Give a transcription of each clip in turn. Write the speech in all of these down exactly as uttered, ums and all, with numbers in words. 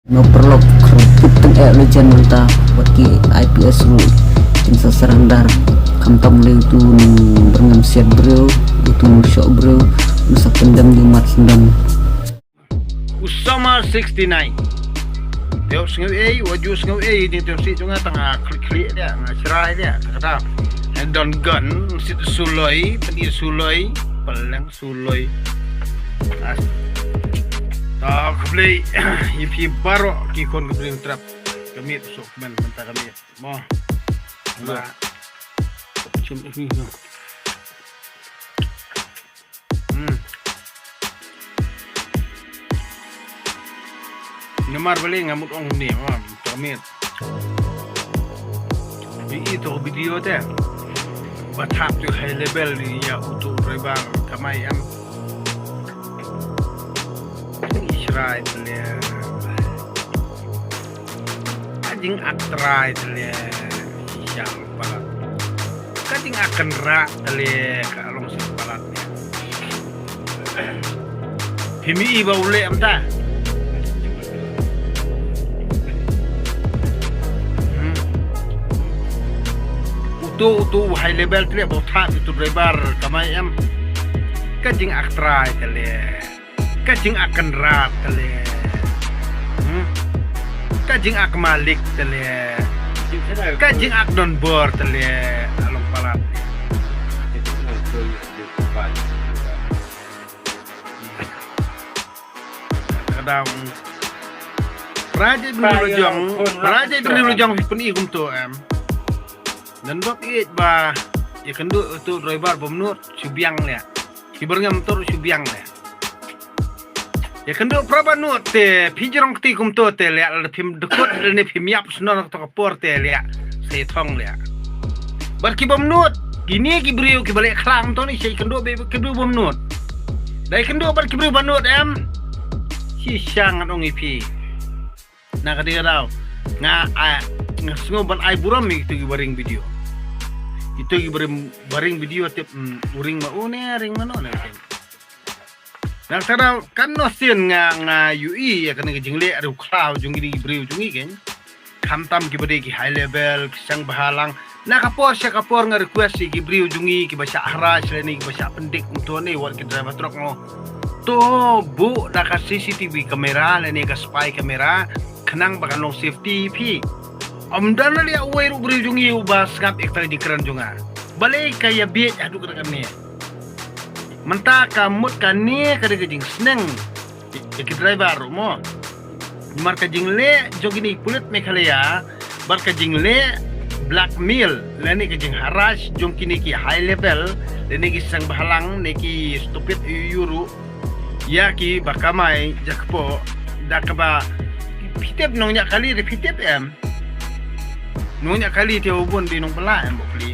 No paralok, kyrpad tang eh le jan mynta, wat ki I P S ruh kin sa surrender. Khamtam le utu u nongbyrngem siat briew, utu u nongshoh briew, un sa pyndem ïa u mat syndon. U Summer sixty-nine. Te u sngew ei, wat ju sngew ei, ni te u si jong nga tang nga khlieh khlieh ïa, nga shrai ïa, kata. Don gun, sit suloi, pynïa suloi, peleng suloi. As. Ta khublei ïa phi baroh ki khun ka Blei Trap. Ka miet suk men mynta ka miet. Mo. Ba. Chum ïa phi no. Hmm. Namar balei nga mut ong ni, mo, mynta ka miet. Ïa ito video te. Ba thap tu high level ni ïa utu driver kamai em. Israel te le. Ka jingak trai te le. Shang palat. Ka jingak kynrad te le ka long shang palat. Phim i ba u leh mynta. Hmm. Utu, utu high level te le ba u thap utu driver kamai em. Ka jingak trai te le. Ka jingak kynrad te le. Hmm. Ka jingak malik te le. Ka jingak donbor te le. A long palat. Ka dang. Raja dri la jong, raja dri la jong phi pyni kumto em. Ngan bok ïeit ba ïa kynduh utu driver bym nud shu biang leh. Ki byrngem tur shu biang leh. Ïa kynduh pra ba nud te phi jrong kti kumto te leh, lada phim dkut lane phim ïap snon to ka por te leh. Sa ïa thong leh. Bad ki bym nud, kine ki briew ki ba leh khlang to ni sa ïa kynduh ba kynduh bym nud. Da ïa kynduh bad ki briew ba nud em. Shisha ngan ong ïa phi. Na ka dei ka daw nga, ah, nga sngew ban ai burom ïa kito ki ba ring video. Kito ki ba ring, ba ring video tip, mm, u ring ma u ne, ring ma no ne. Na ka daw kan no sien nga, nga ïohi ïa kane ka jingleh riw khlaw jong kine ki briew jong ngi ken. Khamtam ki ba dei ki high level, ki seng bhalang. Na ka por sha ka por nga request ïa ki briew jong ngi ki ba shah harass lane ki ba shah pyndik kumto ne wat ki driver truck ngo. To buh da ka C C T V camera lane ka spy camera khnang ba kan long safety phi. Ym don leh uwei ruh briew jong ngi uba sngap ïa kata ka jingkren jong nga. Balei ka ïa bieit haduh kata kane. Mynta ka mut kane ka dei ka jingsneng. Ïa ki driver ruh mo. Namar ka jingleh jong kine ki pulit Meghalaya bad ka jingleh blackmail lane ka jingharass jong kine ki high level lane ki seng bhalang ne ki stupid ïa u ruh ïa ki ba kamai jakpoh da kaba phi tip nongñiah kali da phi tip em. Nongñiah kali te u bun dei nongpyllait em bapli.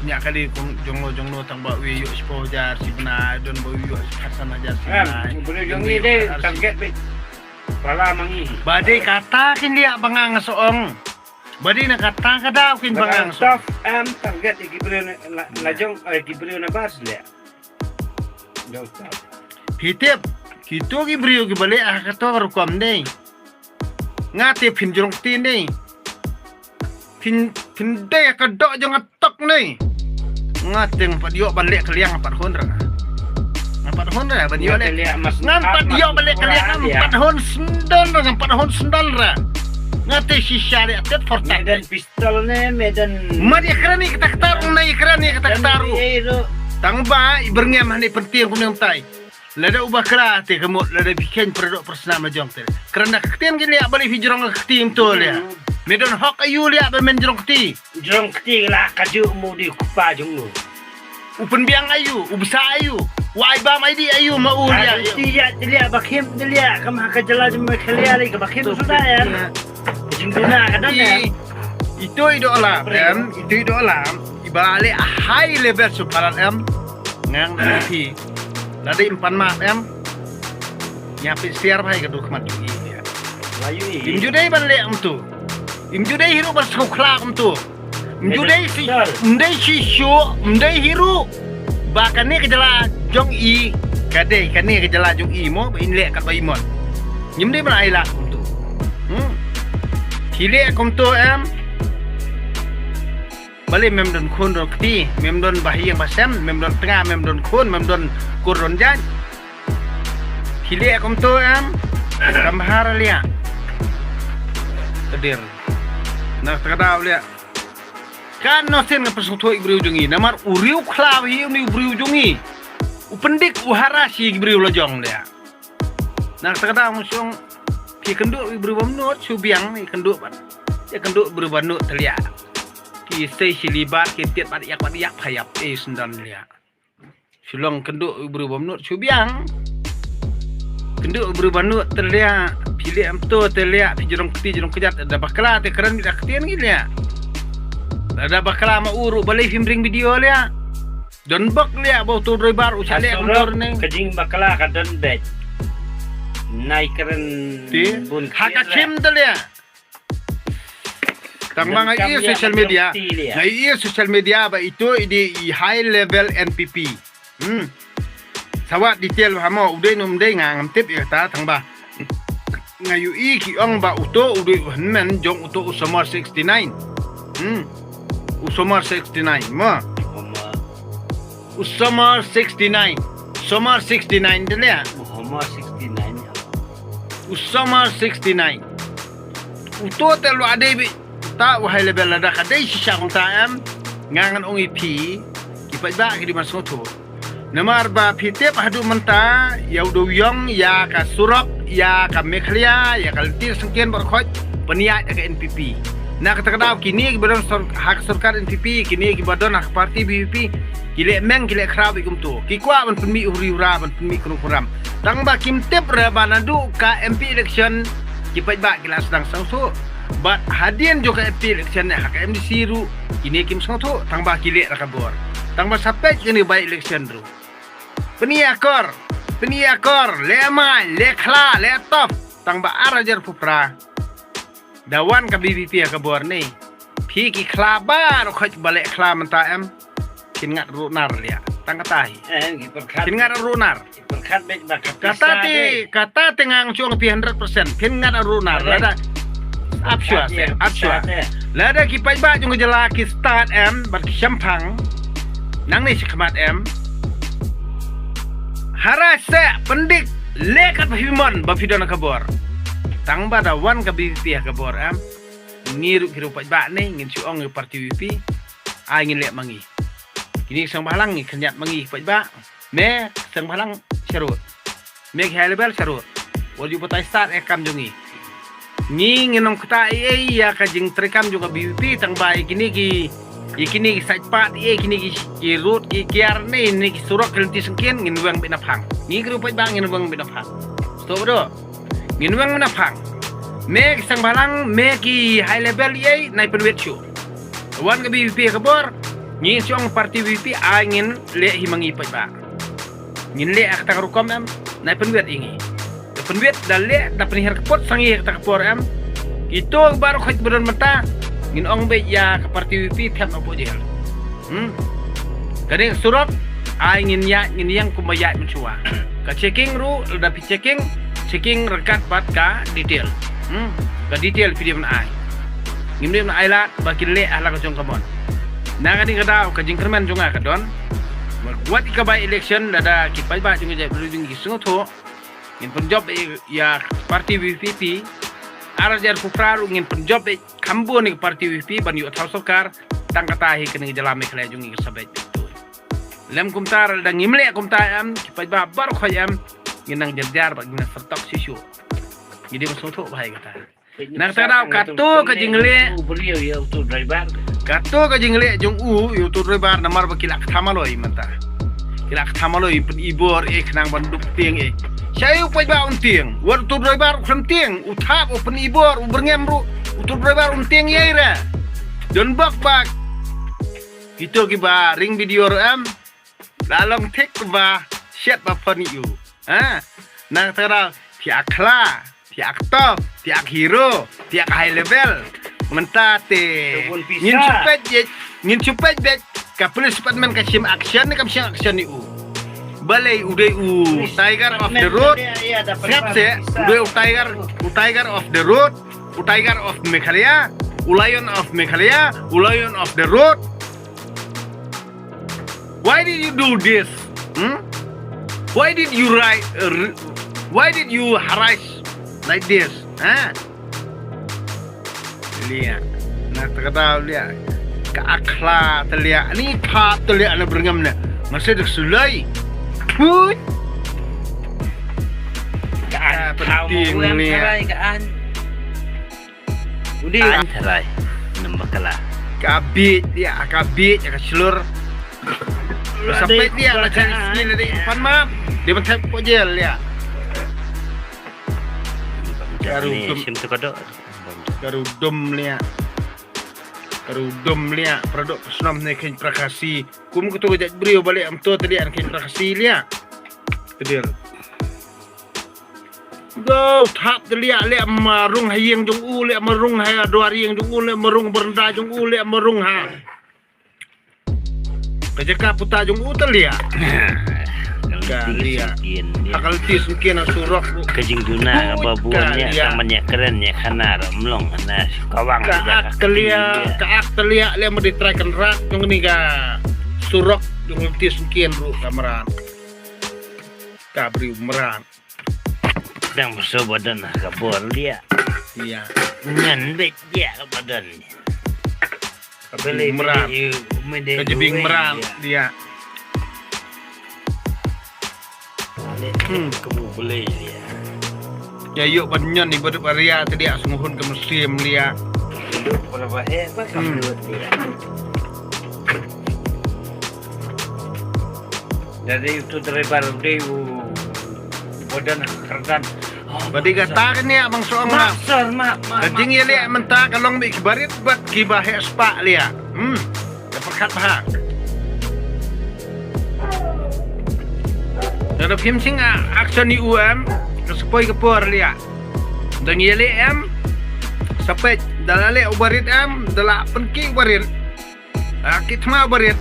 Ñiah kali kum jong no jong no tang ba u ïoh shiphew hajar shi bnai, don ba u ïoh shi khatsan hajar shi bnai. Em, u briew jong ngi dei target beit. Pala ma ngi. Ba dei kata kin liah ba nga nga sa ong. Ba dei na kata ka daw kin ba nga nga sa ong. Tough em target ïa ki briew na, la, la jong, eh, ki briew na bas liah. Jong tough. Phi tip, kito ki briew ki ba leh ha kato ka rukom dei. Nga te phin jrong kti ne. Phin, phin dei ka doh jong nga tok ne. Nga te ngam pat ïoh ban leh kylliang, ngam pat hun ra. Ngam pat hun ra ban ïoh leh. Ngam pat ïoh ban leh kylliang, ngam pat hun sndon ra, ngam pat hun sndon ra. Nga te shisha leh tet for tat. Medan pistol ne, medan. Mat ïa kren ïa kata kata ruh, na ïa kren ïa kata kata ruh. Tang ba i byrngem ha ne pyntieng kumne kumtai. Lada u bakla te ka mut, lada phi kheiñ pyrdoh pyrsnam la jong te. Kren da ka ktien ki liah balei phi jrong ka kti kumto liah. Me don hok aïu liah ba men jrong kti. Jrong kti la ka ju mu di u kpa jong u. U pynbiang aïu, u bsa aïu, u ai bam aïu di aïu ma u liah. Ti liah, ti liah ba khim ti liah kam ha ka jylla jong Meghalaya lei ka ba khim suda ïa. Jingduna ka don ïa. Ito i doh lam, em, ito i doh lam. Iba leh a high level su palat em. Ngang da phi. Lada im pan map em. Ïa phi siar bha ïa ka duk mat ïa. Im ju dei ban leh kumto. Im ju dei hi ruh ban sngewkhla kumto. Im ju dei shi, im dei shisha, im dei hi ruh. Ba kane ka jylla jong i, ka dei kane ka jylla jong i mo, ba in leh katba i mon. Ngim dei ban ai lad kumto. Phi leh kumto em. Balei mem don khun don kti, mem don bahaïing bahasem, mem don tnga, mem don khun, mem don kur don jait. Phi leh kumto em. Kam bha re liah. Ka dei. Na kata ka daw liah. Katno sien nga pynsngewthuh ïa u briew jong ngi. Namar u riew khlaw hi u briew jong ngi. U pyndik u harass ïa ki briew la jong liah. Na kata ka daw nga shu ong, phi kynduh ïa u briew bymnud shu biang, ïa kynduh bad, ïa kynduh ïa u briew bymnud te liah. Ki sei shi libar ki tied bad ïak bad ïak pha ïap ei syndon liah. Shu long kynduh ïa u briew bymnud shu biang. Kynduh ïa u briew bymnud te liah, phi leh kumto te liah, phi jrong kti jrong kjat, da bakla te kren bit da ktien ngi liah. Da bakla ma u ruh balei phim ring video liah. Don bok liah ba uto u driver u sha leh kumto ne. Ka jingbakla ka don beit. Nai kren bun ha ka khim te liah. Tang ba nga ïohi social media. Nga ïohi social media ba ito i dei i high level N P P. Hmm. Sa wad detail ba ha mo u dei ne um dei nga ngam tip ïa kata tang ba. Nga ïohi ki ong ba uto u dei u hynmen jong uto u Somar sixty-nine. Hmm. U Somar sixty-nine mo. U Somar sixty-nine. Somar sixty-nine te liah. U Somar sixty-nine. Uto te lua dei beit. Ta u high level lada ka dei shisha kumta em. Nga ngan ong ïa phi. Ki paidbah ki dei ban sngewthuh. Namar ba phi tip haduh mynta ïa u dewïong ïa ka surok ïa ka Meghalaya ïa ka lynti syngkien baroh khoit pynïaid da ka N P P. Na kata ka daw kine kiba don sor-, ha ka sorkar N P P, kine kiba don ha ka party V P P, ki leh meng ki leh khraw beit kumto. Ki kwah ban pynmih u huri hura ban pynmih kynrung kynram. Tang ba kim tip re ba naduh ka M P election ki paidbah ki la sdang sngewthuh. Bad hadien jong ka M P election ne ha ka M D C ruh kine kim sngewthuh tang ba ki leh da ka bor. Tang ba sa peit kine by election ruh. Pynïakor, pynïakor, leh mai, leh khla, leh tough, tang ba ar hajar phew phra. Da wan ka V P P ha ka bor ne. Phi ki khla baroh khoit ba leh khla mynta em. Phin ngat ruh nar liah. Tang kata hi. Eh, ki pyrkhat. Phin ngat ruh nar. Ki pyrkhat beit ba ka pisa. Kata te, kata te ngan shu ong phi hundred percent. Phin ngat ruh nar. Lada ap shuwa se, ap shuwa. Lada ki paidbah jong ka jylla ki stad em, bad ki shemphang. Nangne shakhmat em. Hara se pyndik leh kat ba phi mon ba phi don ha ka bor. Tang ba da wan ka V P P ha ka bor em. Ngi ruh ki ruh paidbah ne ngin shu ong ïa party V P P. Ai ngin leh ma ngi. Kine ki seng bhalang ngi khyndiat ma ngi paidbah. Me seng bhalang sharud. Me ki high level sharud. Wat ju batai stad ïa ka kam jong ngi. Ngi ngin ym kata ei ei ïa ka jingtrei kam jong ka V P P tang ba ïa kine ki, ïa kine ki sait pat ïa kine ki, ki rud ki kiar ne, ne ki surok ki lynti syngkien ngin weng beit na phang. Ngi ki ruh paidbah ngin weng beit na phang. Stop do. Ngin weng na phang. Me ki seng bhalang, me ki high level ïa, nai pynwit shuh. Wan ka V P P ha ka bor, ngi shu ong party V P P ai ngin leh hi ma ngi paidbah. Ngin leh ha kata ka rukom em, nai pynwit ïa ngi. Da pynwit, da leh, da pynhiar ka put sa ngi ha kata ka por em. Kito baroh khoit ba don mynta, ngin ong beit ïa ka party V P P thep na pud jel. Hmm. Kane ka surok, ai ngin ïaid, ngin ïeng kumba ïaid mynshuwa. Ka checking ruh, lada phi checking, checking ryngkat bad ka detail. Hmm. Ka detail phi dei ban ai. Ngim dei ban ai lad ba kin leh ha la ka jong ka mon. Na kane ka daw ka jingkyrmen jong nga ka don. Wat ïa ka by election lada ki paidbah jong ka jaitbynriew jong ngi ki sngewthuh. Ngin pynjop ïa, ïa party V P P. Ar hajar phew phra ruh ngin pynjop ïa kham bun ïa ka party V P P ban ïoh thaw sorkar. Tang kata hi kane ka jylla Meghalaya jong ngi ka sa beit beit tu. Lem kumta lada ngim leh kumta em, ki paidbah baroh khoit em, ngin nang jar jar bad ngin nang syrtok shisha. Ngi dei ban sngewthuh bha ïa kata. Na kata ka daw kato ka jingleh. Kato ka jingleh jong u ïa uto u driver namar ba ki la ktham aloi mynta. Ki la ktham aloi pyn-i bor eh khnang ban dup tieng eh. Shaei u paidbah un tieng. Wat uto u driver u khlem tieng, u thap, u pyn-i bor, u byrngem ruh. Uto u driver un tieng ïa i re. Don bok bak. Kito kiba ring video ruh em. La long thik ba shet ba pyn-i u. Ha? Na kata ka daw phi ak khla, phi ak top, phi ak hero, phi ak high level. Mynta te ngin shu peit beit, ngin shu peit beit ka police department ka shim action ne kam shim action ïa u. Balei u dei u tiger of the road. Sngap se, u dei u tiger, u tiger of the road. Tiger of Meghalaya, u lion of Meghalaya, u lion of the road. Why did you do this? Hmm? Why did you write? Uh, re- why did you harass like this? Huh? Liah. Na ta ka daw liah. Ka akhla ta liah. Ani thap ta liah na byrngam ne. Nga sdang sulai. Put. Ka an. Ka an. Ka an. Udi. An tharai. Namba kala. Ka bit liah, ka bit, ka shlur. Sa peit liah, la chan skin liah, pan ma. Dia ban thep ko jel liah. Ka rudum. Sim tu ka dok. Ka rudum liah. Ka rudum liah, pradok snom ne khein prakasi. Kum kutu ka jait briew ba liah, am to te liah khein prakasi liah. Kedil. Go thap te liah, liah marung ha ïing jong u, liah marung ha duar ïing jong u, liah marung baranda jong u, liah marung ha ka jaka puta jong u te liah. Ka liah. Ha ka lynti syngkien ha surok. Ka jingduna ka babun ïa ka man ïa kren ïa khana ra mlong na kawang. Ka ak te liah, ka ak te liah, liah madi trai kan rat jong ni ka surok jong lynti syngkien ruh ka mrad. Ka briew mrad. Dang bso badan ka bor liah. Iya. Ngan bit liah ka badan. Ka bele mrad. Ka jibing mrad liah. Hmm. Ka bu bele liah. Ya yuk ban nyon ni baduk aria tadi asnguhun ka musim liah. Duk pada bahe ba ka liah. Dari utu driver udah u badan kerdan. Badi kata kene abang soang ma. Sir, ma, ma. Ka jingïaleh mynta ka long bad ki barit bad ki ba heh spah liah. Hmm. Ka pyrkhat bha. Ka da phim sing a action i u em. Ka spoi ka por liah. Dang ïaleh em. Sa peit da la leh u barit em, da la pynki u barit. Ah, ki thma barit.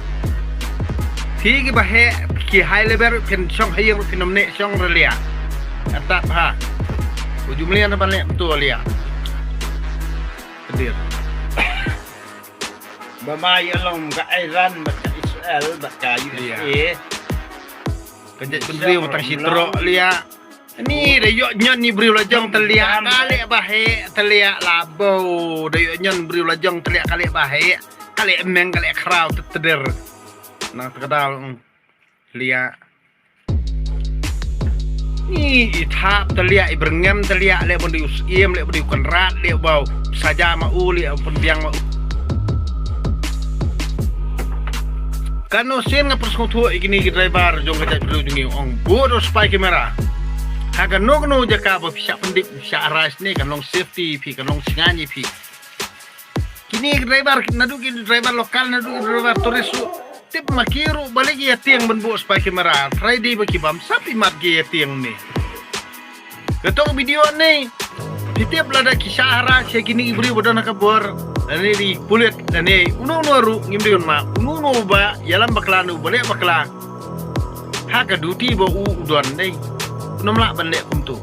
Phi ki ba heh, ki high level, phin shong ha ïing, phin ym neh shong re liah. Atap ha. U jumlian ban leh betul liah. Kedir. Ba ma ïa long ka Iran, ba ka Israel, ba ka U S A. Ka jait bynriew tang shi trok liah. Ni da ïoh ñion ni briew la jong te liah ka leh ba heh te liah labo. Da ïoh ñion briew la jong te liah ka leh ba heh. Ka leh meng ka leh khraw te teder. Na te ka daw liah. Ni i thap te liah i byrngem te liah leh ban dei u Syiem leh ban dei u Kynrad leh ba u saja ma u leh ban pynbiang ma u. Kan u sien nga pyrshang thuh i kini ki driver jong ka jait briew jong ngi ong bud u spy camera. Ha kano kano jaka ba phi shah pyndep phi shah arai sne kan long safety phi kan long sngan ïa phi. Kini ki driver naduh ki driver local naduh ki driver tourist ruh tip ma ki ruh balei ki ïa tieng ban buh spy camera. Friday ba ki bam sap i mat ki ïa tieng ne. Kato ka video ne phi tip lada ki shah hara sha kini ki briew ba don ha ka bor lane ri pulit lane uno uno ruh ngim dei un ma uno uno ba ïalam bakla ne u ba leh bakla ha ka duty ba u u don dei. Unom lah ban leh kumto.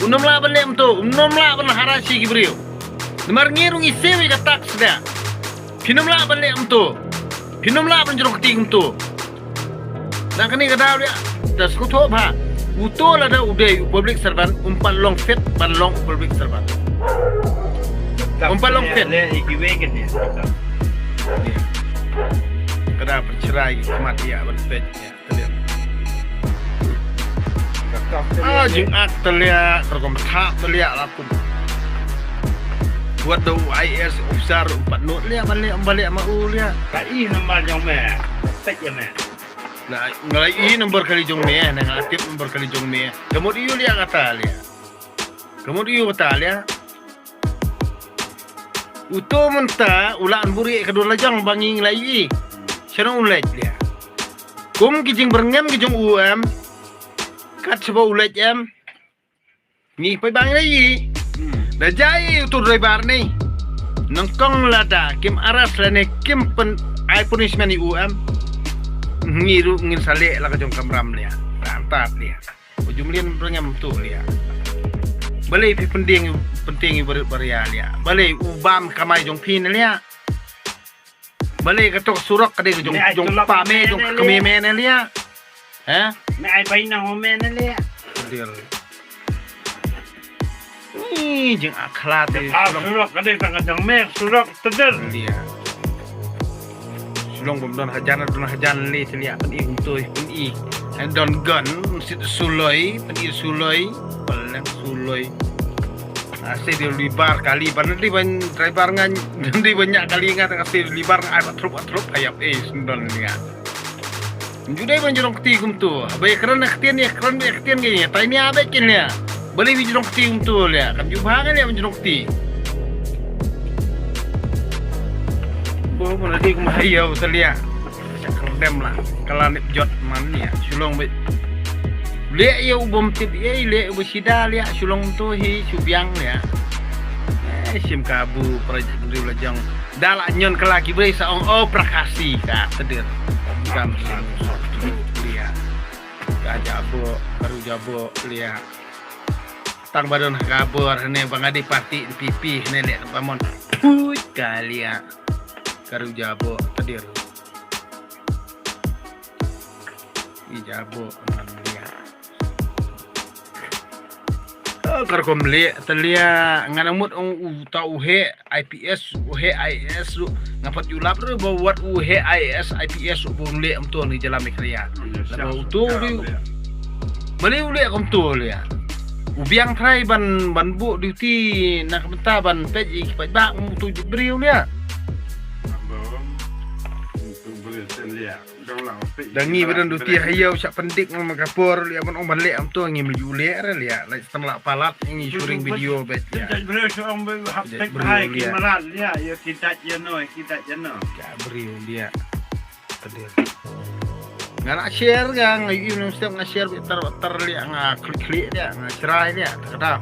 Unom lah ban leh kumto. Unom lah ban hara sha ki briew. Namar ngi ruh ngi siew ïa ka tax da. Phin ym lah ban leh kumto. Phin ym lah ban jrong kti kumto. Na kane ka daw ïa ta sngewthuh bha. Uto lada u dei u public servant um pat long fit ban long u public servant. Um pat long fit. Ka da pynshrai ki khmat ïa ban peit ïa. Ah, jingak te liah, ka rukom thap te liah la kum. Wat da u I A S officer um pat nud liah ban leh um ba leh ma u liah. Ka i number jong me. Peit ïa me. Na nga la i number kali jong me, na nga la tip number kali jong me. Ka mut ïu liah kata liah. Ka mut ïu kata liah. Uto mynta u la an buri ka dur la jong ba ngi la i. Shano u leit liah. Kum ki jingbyrngem ki jong u em. Kat shaba u leit em. Ngi poi ba ngi la i. Da jai uto driver ne. Nyngkong lada kim arrest lane kim pyn ai punishment i u em. Ngi ruh ngin sa leh la ka jong kamram liah. Rantat liah. U jumlien byrngem tu liah. Balei phi pyntieng, pyntieng ïa u barit baria liah? Balei u bam kamai jong phi ne liah? Balei kato ka surok ka dei ka jong, jong kpa me, jong ka kmie me ne liah? Heh? Me ai bai na ho me ne liah? Tdel. Ni jing akhla te. Ah, surok ka dei tang ka jong me, surok tdel. Liah. Shu long bym don hajan, don hajan lei te liah, pyni kumto, pyni. Don gun, sit suloi, pyni suloi, peleng suloi. Ase dei libar kali, ban dei ban driver ngan, dei ban ñiah kali ngan, ase dei libar ngan, ai ba trup, ba trup, ayap, eh, sendon ni ngan. Ju dei ban jrong kti kumto, ba ïa kren ïa ktien, ïa kren ïa ktien ngi, tai nia ba kin nia. Balei wi jrong kti kumto lia, kam ju bha ngan lia ban jrong kti. Bo, bo na dei kum hayo ta lia. Sa kerdem la, kala nip jot man lia, shu long bit. Lia ïa u bym tip ïa, lia ïa u ba sida lia, shu long to hi, shu biang lia. Eh, shim kabu, para jaitbynriew la jong. Da la ñion kala ki brei sa ong, oh, prakasi ka, tdir. Kam sa, lia. Ka jabo, karu jabo, lia. Tang ba don ha ka bor, hane ba nga dei parti N P P, hane lia, ka pamon. Puit ka lia. Karu jabo, tdir. I jabo, man lia. Oh, kar kum leh, te lia, ngan mut ong u ta u heh I P S, u heh I A S ruh, nga pat ju lap ruh ba wat u heh I A S, I P S ruh ba un leh kumto ni jylla Meghalaya. Laba uto u dei, balei u leh kumto lia. U biang trai ban, ban buh duty na ka bynta ban peit ïa ki paidbah, uto u jait briew lia. Da ngi ba don duty ha ïew sha pyndik ngam ka por lia ban ong ban leh kumto ngim ju leh re lia. Lait tang la palat ngi shooting video beit lia. Jait briew shu ong ba hap tek briew hai ki lia. Malat lia, ïa ki dait ïa no, ki dait ïa no. Jait briew lia. Tdir. Nga la share nga, nga ïohi nong step nga share beit tar tar lia, nga klik klik lia, nga share lia, ta ka dap.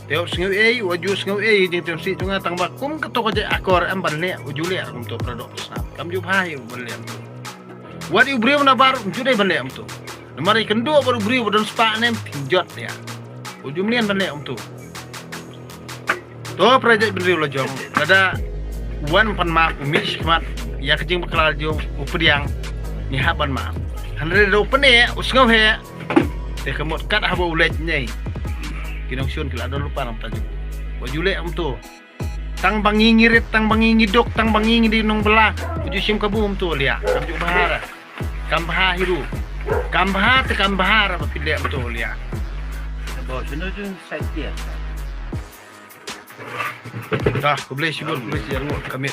Te u sngew ei, u ju sngew ei, jingtip sih jong nga tang ba kum kato ka jait akor em ban leh, u ju leh kumto para doh para snam. Kam ju bha ïa u ban leh kumto. Wat ïa u briew na bar, um ju dei ban leh kumto. Namar ïa kynduh bad u briew ba don spah ne em, pynjot ïa. U ju mlien ban leh kumto. To para jaitbynriew la jong, lada wan pan map u mih shi khmat ïa ka jingbakla jong u pdiang, ngi hap ban map. Hynrei da u pyneh, u sngew heh. Te ka mut kat haba u leit ñiei. Ki nongshun ki la don lypa na bynta jong u. Wat ju leh kumto. Tang ba ngi ngi rit, tang ba ngi ngi duk, tang ba ngi ngi dei nongbylla. Wat ju shim kabu kumto lia. Kam ju bha re. Kam bha hi ruh. Kam bha te kam bha re ba phi leh kumto lia. Bo, shano jong side dia? Dah, khublei shibun, khublei shibun, ka miet.